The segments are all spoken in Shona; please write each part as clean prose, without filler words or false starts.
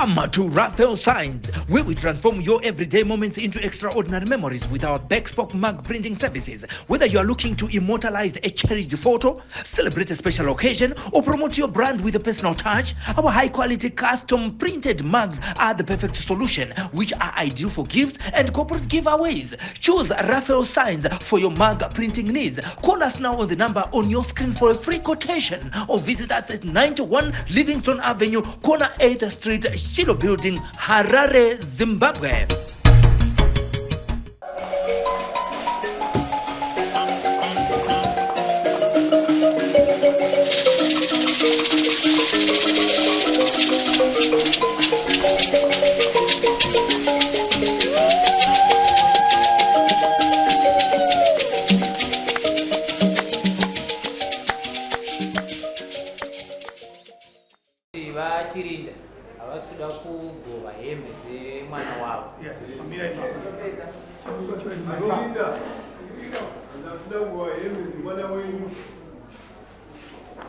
Come to Raphael Signs, where we transform your everyday moments into extraordinary memories with our bespoke mug printing services. Whether you are looking to immortalize a cherished photo, celebrate a special occasion, or promote your brand with a personal touch, our high quality custom printed mugs are the perfect solution, which are ideal for gifts and corporate giveaways. Choose Raphael Signs for your mug printing needs. Call us now on the number on your screen for a free quotation or visit us at 91 Livingston Avenue, corner 8th Street, Shiloh Building, Harare, Zimbabwe. VaChirinda havasi kuda kugova hembe dzemwana wavo.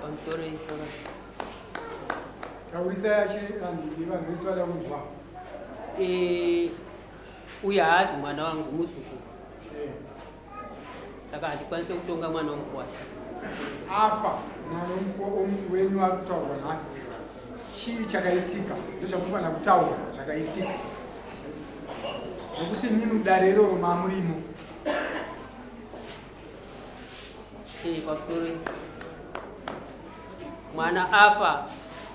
Pamusoro isoro. Taurisai achi vanhu vese vada kunzwa. Eh, uyu haazi mwana wangu muzukuru. Saka handikwanise kutonga mwana womukwasha. Afa mwana wenyu ari kutaurwa nhasi. Chii chakaitika? Ndozvamunofanira kutaura zvakaitika. Nokuti imimi mudare iroro mamurimo. Eh, pamusoro mwana afa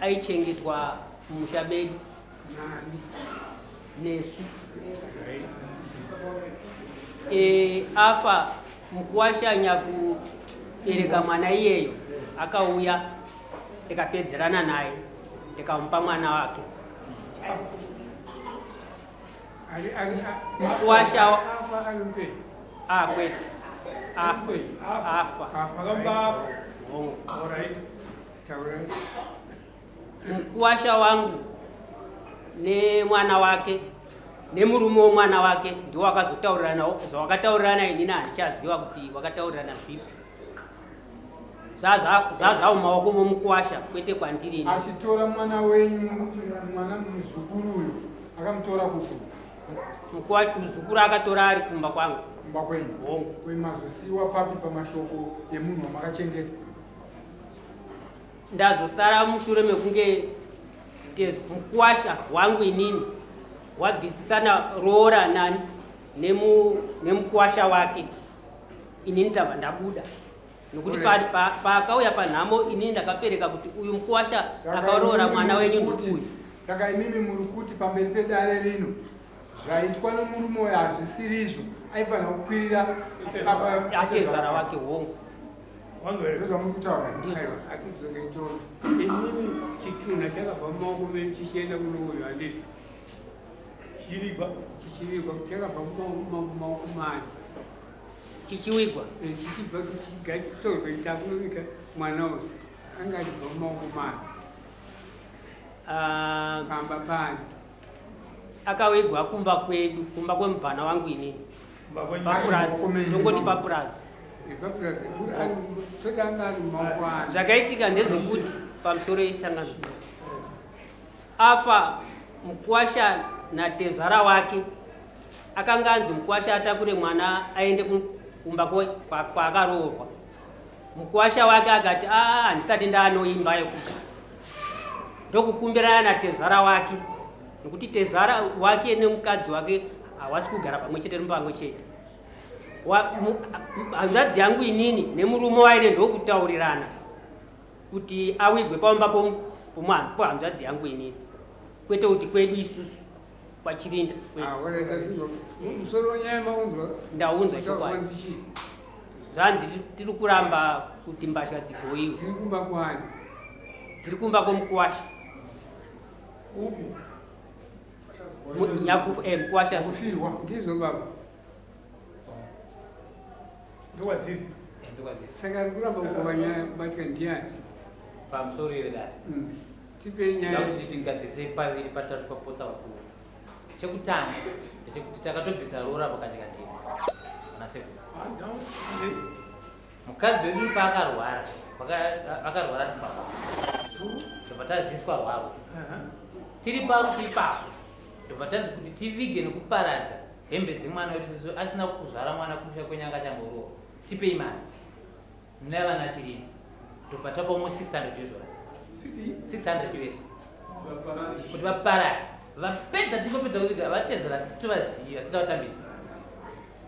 aichengetwa mumusha medu Nani? Nesu. E, afa mukuwasha nyakubereka mwana iyeyo akauya tikapedzerana naye tikamupa mwana wake. Mukuwasha Afa ari mupenyu. Ah, kwete afa afa. Afa. Hongu. Alright. Taurai. Mukuwasha wangu nemwana wake nemurume womwana wake ndiwo wakazotaurirana zvawakataurirana, inini handichaziva kuti wakataurirana zvipi. Zvazva mumaoko momukuwasha kwete kwandiri ini. Achitora mwana wenyu, mwana muzukuru uyu akamutora kupi? Muzukuru akatora ari kumba kwangu. Kumba kwenyu? Hongu. Mazosiwa papi pamashoko emunhu wamakachengeta? Ndazosara mushure mekunge mukuwasha wangu inini wabvisisana roora nani nemukuwasha wake, inini tabva ndabuda nokuti paakauya panhamo inini ndakapereka kuti uyu mukuwasha akaroora mwana wenyu ndouyu. Saka imimi muri kuti pamberi pedare rino zvaitwa nomurume uyu hazvisirizvo, aifanira kukwirira atezvara wake. Hongu. Ndozvamuri kutaura? Atidzoke toro. Inini chitunha chakabva mumaoko menyu chichienda kuno uyu, handiti? Chichivigwa. Chichivigwa chakabva mumaoko mani? Chichiwigwa. Chichibva chichitorwa takunovika mwana uyu anga achibva mumaoko mani? Ah, pamba pani? Akawigwa kumba kwedu, kumba kwemubvana wangu inini, papurazi, tongoti papurazi. Toti anga ari mumaoko ani? Zvakaitika ndezvekuti pamusoro yesangano afa mukuwasha natezvara wake akanga anzi mukuwasha atakure mwana aende kumba kwaakaroorwa. Mukuwasha wake akati a handisati ndaanoimba yekugara, ndokukumbirana natezvara wake nokuti tezvara wake nemukadzi wake hawasi kugara pamwe chete pamwe chete. Hanzvadzi yangu inini nemurume waine ndokutaurirana kuti awigwe pamba pohanzvadzi yangu inini, kwete kuti kwedu isusu kwaChirinda. Musoro wenyaya maunzwa? Ndaunzwa chokwadi. Zvanzi tiri kuramba kuti mbatya dzigoiwe. Dziri kumba kwani? Dziri kumba kwomukuwasha. Upi? Mukuwasha. Kufirwa. Ndizvo baba? Ndokwadziri. Saka ari kuramba kugova nyaya mbatya ndiani? Pamusoro yedare. Tipei nyaya. Kuti tingadzirise paviri patatu papotsa vakuru. Chekutanga ndechekuti takatobvisa roora pakadya ndima ana sekuru. Mukadzi wedu paakarwara, akarwara baba, zvobva taziswa rwavo. Tiri parufu ipapo ndobva tanzi kuti tivige nekuparadza hembe dzemwana wedu sezvo asina kuzvara mwana kumusha kwenyu anga achangoroorwa. Tipei mari. Nevana Chirinda. Ndobva tapa almost 600 US dollars. 600 US. Kuti vaparadze. Vapedza tichingopedza kuviga vatezvara tovaziva titavatambidza.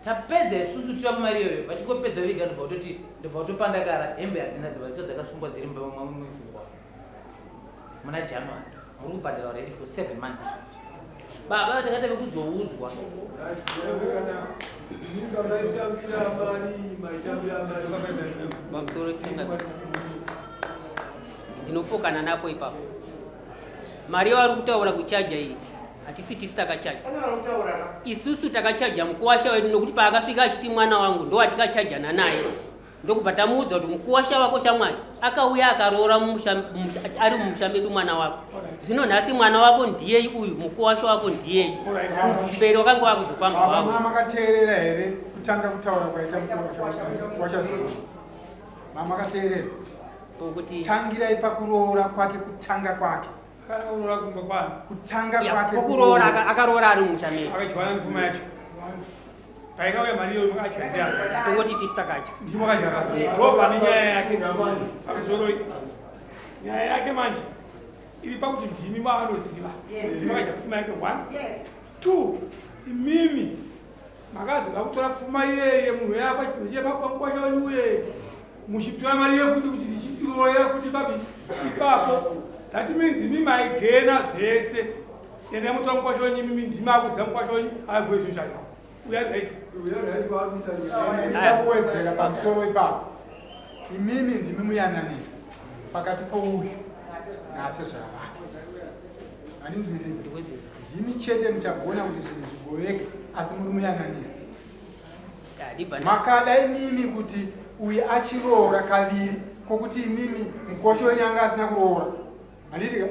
Tapedza isusu tivapa mari iyoyo vachingopedza kuviga ndobva kutoti ndobva kutopandakara hembe hadzina dzibva dziva dzakasungwa dziri mumba mumifungwa. Muna January muri kubhadhara already for 7 months izvozvo. Baba takatave kuzoudzwa. Pamusoro changamire. Ndinopokana napo ipapo. Mari yavari kutaura kuchaja iyi hatisi tisu takachaja. Isusu takachaja mukuwasha wedu nokuti paakasvika achiti mwana wangu ndowatikachajana naye. Ndokubva tamuudza kuti mukuwasha wako shamwari akauya akaroora mumusha, mumusha, ari mumusha medu mwana wako. Zvino nhasi mwana wako ndiyei uyu, mukuwasha wako ndiyei. Mberi wakanga wakuzofamba Baba wawe. mama makateerera here kutanga kutaura kwaita mukuwasha zukuru? Mama makateerera. Pokuti Tangirai pakuroora kwake kutanga kwake. Akaroora kumba kwani? Kutanga Ya, kwake pokuroora akaroora ari mumusha medu. Akachiwana nepfuma yacho. Paikauya mari iyoyo makadya ndiani? Tongoti tisu takadya. Ndimo makadya. Ndo pane nyaya yake. Pamusoro nyaya yake manje iri pakuti ndimi maanoziva. Ndimi makadya pfuma yake one. Two, imimi makazoda kutora pfuma iyeye munhu yapa chinhu chiye pakwasha wenyu uye muchitora mari yekuti kuti ndichiroya kuti babi ipapo. That means imi maigena zvese. Endai mutora mukwasha wenyu imimi ndimi akuziva mukwasha wenyu agoe zvinhu zvacho. Uya right. Ndinoda kuwedzera pamusoro ipapo. Imimi ndimi muyananisi pakati pouyu naatezvara vake. Andinzwisisa. Ndimi chete muchagona kuti zvinhu zvigoveke asi muri muyananisi. Makada imimi kuti uyu achiroora kaviri kwokuti imimi mukosho wenyu anga asina kuroora. Handiti ka?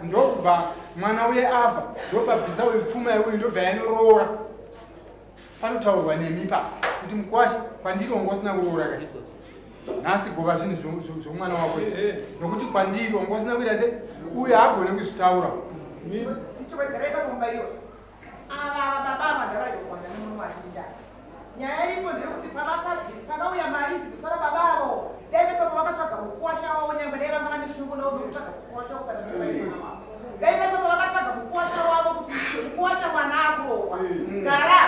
Ndokubva mwana uye afa ndobva bvisa uyu pfuma yeuyu ndobva yanoroora. Panotaurwa nemi pa kuti mukwasha kwandiri wanga usina kuroora ka. Nhasi gova zvinhu zvomwana wako izvi. Nokuti kwandiri wanga usina kuita se uyu haagone kuzvitaura. Tichiwedzera ipapo mubaiwa. Ava baba ava ndavaiwana nemurume wachinda. Nyaya iripo ndeyekuti pavakabvisa pakauya mari izvibviswa nababa avo. Dai ipapo vakatsvaga mukuwasha wavo nyangwe dai vanga vane shungu nokutsvaga mukuwasha wavo kusati mwana wavo. Dai ipapo vakatsvaga mukuwasha wavo kuti mukuwasha mwana akurohwa. Gara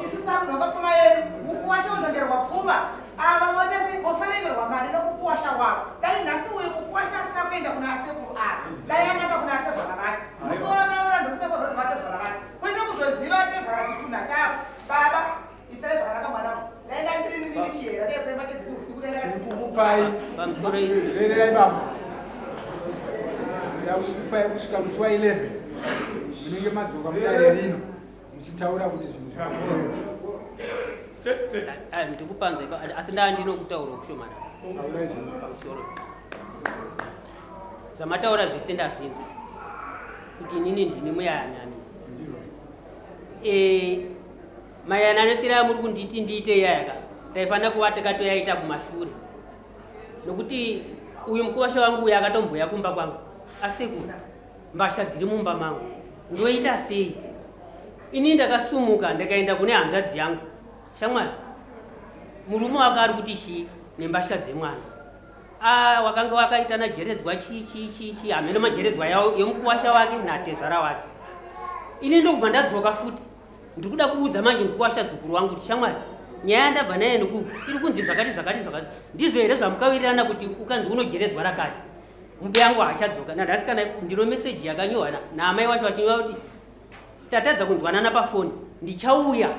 isusu takunhonga pfuma yedu mukuwasha unongerwa pfuma. Ava votese vosareverwa mari nomukuwasha wavo. Dai nhasi uyu mukuwasha asina kuenda kuna asekuru ava. Dai ananga kuna atezvara vake. Musi wavakaroora ndokusekuru rozi vatezvara vake. Kwete kuzoziva tezvara chitunha chavo. Baba itai zvakanaka mwanangu. Dai ndandiri ndichiyera dai kuemba kedzini usiku dai ndakati. Kukupai. Teererai baba. Ndakukupai kusvika musi wa 11. Munenge madzoka mudare rino muchitaura kuti zvinhu zvakorera. Ndikupanza ipa asi ndaa ndinokutaura kushomana. Taurai zvinhu. Pamusoro. Zvamataura zvese ndazvinzwa. Kuti inini ndini muyananisi. Mayananisiro amuri kunditi ndiite iyaya ka taifanira kuva takatoyaita kumashure. Nokuti uyu mukuwasha wangu uyu akatomboya kumba kwangu. Asekuru, mbatya dziri mumba mangu. Ndoita sei? Ini ndakasumuka ndakaenda kune hanzvadzi yangu. Shamwari, murume wako ari kuti chii nembatya dzemwana? Wakanga wakaita najeredzwa chi chi chi chi hameno majeredzwa yawo yomukuwasha wake natezvara wake. Ini ndokubva ndadzoka futi. Ndikuda kuudza manje mukuwasha zukuru wangu kuti shamwari, nyaya yandabva naye nokuku iri kunzi zvakati zvakati zvakati. Ndizvo here zvamukawirirana kuti ukanzi unojeredzwa rakati? Mbuya yangu haachadzoka. Nanhasi kana ndino meseji yakanyorwa naamai wacho vachinyora kuti tatadza kunzwanana pafoni, ndichauya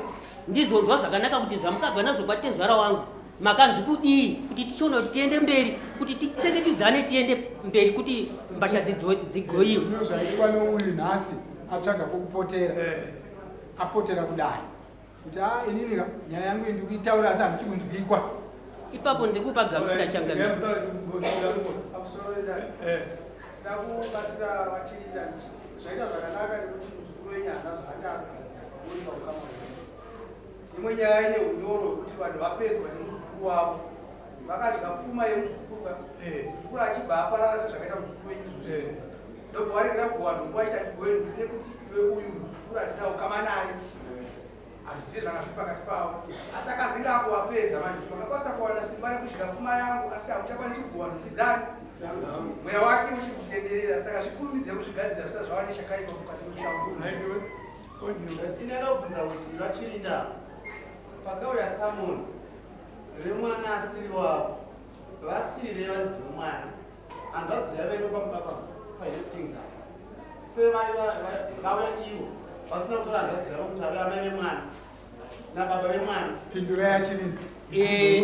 ndizonzwa zvakanaka kuti zvamukabva nazvo kwatezvara wangu makanzi kudii kuti tichiona kuti tiende mberi kuti titseketidzane tiende mberi kuti mbasha dzigoyiwe. Zvino zvaitwa nouyu nhasi atsvaga pokupotera. Apotera kudai. Kuti inini ka nyaya yangu iyi ndikuitaura asi handisi kunzwikwa. Ipapo ndiri kupa gamuchira changamire. Ndakubatsira vachiita ndichiti zvaita zvakanaka nekuti muzukuru wenyu haana zvaati akugadzira pamuri paukama hwenyu. Imwe nyaya ine unyoro hwekuti vanhu vapedzwa nemuzukuru wavo vakadya pfuma yemuzukuru ka. Muzukuru achibva aparara sezvakaita muzukuru wenyu izvozvo. Ndobva Waregera kugowa nhumbi waiti atigove nhumbi nekuti iwe uyu muzukuru hatina ukama naye. Handizive zvanga zviri pakati pavo. Asi akazenge akuvapedza manje kuti makakwanisa kuwana simba rekudya pfuma yangu asi hamuchakwanisi kugowa nhumbi dzani. Mweya wake uchiri kutenderera saka zvikurumidze kuzvigadzirira zvisati zvava nechakaipa mukati memusha. Ndinoda kubvunza kuti vachirinda pakauya samoni remwana asiri wavo vasiri varidzi vemwana hanzvadzi yave pamubaba paHastings apa sevauya ivo vasina kutora hanzvadzi yavo kuti ave amai vemwana nababa vemwana. Pindurai achirinda.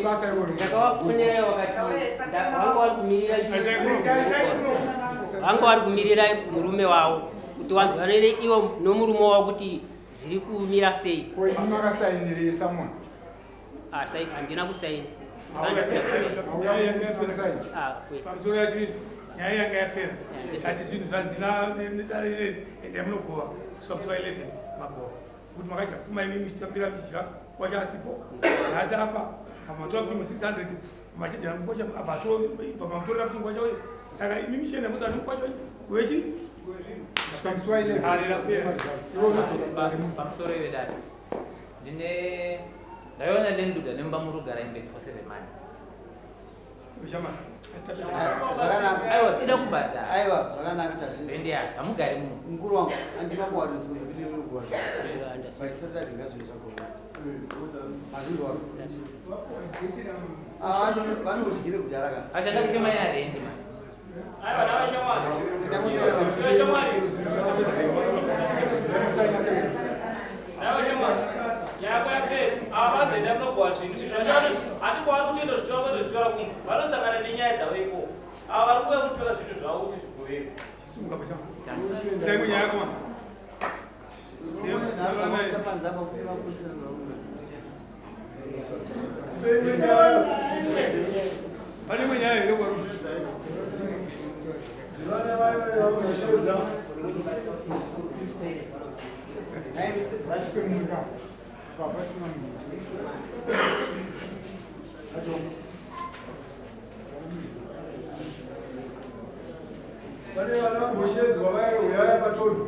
Basa iroro. Ndakavafonera vakati vanga vari kumirira murume wavo kuti wanzwanire ivo nomurume wavo kuti zviri kumira sei. Ko imi makasainirei samoni? Ah, handina kusaina. Pamusoro yachiri nyaya yanga yapera tati zvinhu zvanzi nedare reri endai munogova kusvika musi wa 11 magova kuti makadya pfuma imi muchitambira muchidya kwacho asipo nhasi apa matora kuti mu 600 machejera mukwacha apa mamutorera kuti mukwacha uye saka imi michena muti ani mukwacha wechi Kusvika musi wa 11. Dare rapera. Iwe unodzoka kudare munhu. Pamusoro ivedare, ndine ndaiona lenduda nemba murugara in bed for 7 months. Zvakanaka. Aiwa, ida kubhadhara. Aiwa, zvakanaka, tazvinzwa. Rendi yake hamugari muno. Mukuru wangu, handina kuwa responsibility yekugowa vaisati tadinga zvinhu zvagova mazinzwa. Vanodyire kudhara ka. Achada kuchema yarendi mani. Aiwa, navashamwari. Navashamwari. Navashamwari. Nyaya yapera. Ava vanzoenda kunogowa zvinhu. Zvinhu zvacho hatikwaani kutoenda kuzvitora kutozvitora kumba. Vanosangana nenyaya dzavo ikoko. Ava vari kuuya kutora zvinhu zvavo kuti zvigoverwe. Chisunga pachama. Sai nyaya yako manje. Panza apa futi mapurisa. Pane imwe nyaya here kwarume? Vana vaiva. Vachipe munhu ka. Pasina munhu. Pane vana vamboshedzwa vaiuyaya patonhu.